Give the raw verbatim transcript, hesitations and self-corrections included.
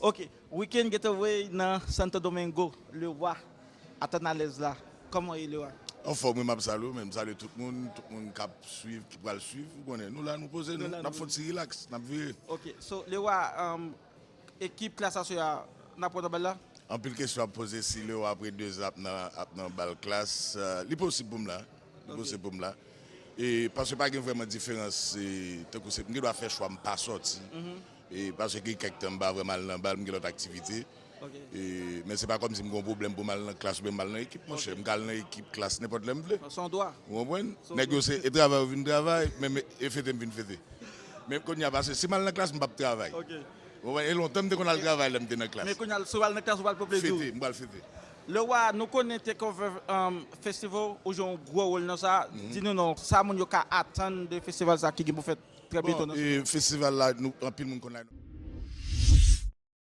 Ok, Weekend gentan voye nan Santo Domingo, Lewa, atan alèz la. Kòman ye, Lewa? Anfòm, wi, m ap salye w, men m salye tout moun, tout moun k ap swiv, ki pral swiv, ou konnen, nou la, nou poze, nou, n ap fè yon ti rilaks, n ap vire. Ok, so, Lewa, um, ekip Klass Aswè a, n ap wè nan bal la? Anpil kesyon ap poze si Lewa apre de zan ap nan, ap nan bal Klass. Euh, li posib pou m la. Li posib pou m la. E, paske pa gen vrèman diferans, e, tankou se, m gen dwa fè chwa, m pa sòti. E, paske gen kèk tan m pa vrèman al nan bal, m gen lòt aktivite. E, men se pa kòmsi m gen yon pwoblèm pou m al nan Klass oubyen m al nan ekip, monchè. M ka al nan ekip Klass nenpòt lè m vle. Se yon dwa. Ou konprann? Nèg yo se e travay yo vin travay, men e fete m vin fete. Men kounye a, paske si m al nan Klass, m p ap travay. Ou konprann? E lontan m te konn al travay lè m te nan Klass. Men kounye a, si w al nan Klass, ou pral pran plezi w. Fete, m pral fete. Lewa, nou konnen Takeover, um, Festival, ou jwe yon gwo wòl nan sa. Di nou non, sa moun yo ka atann de festival sa ki gen pou fèt trè byento nan. E, festival la, nou, anpil moun konn la.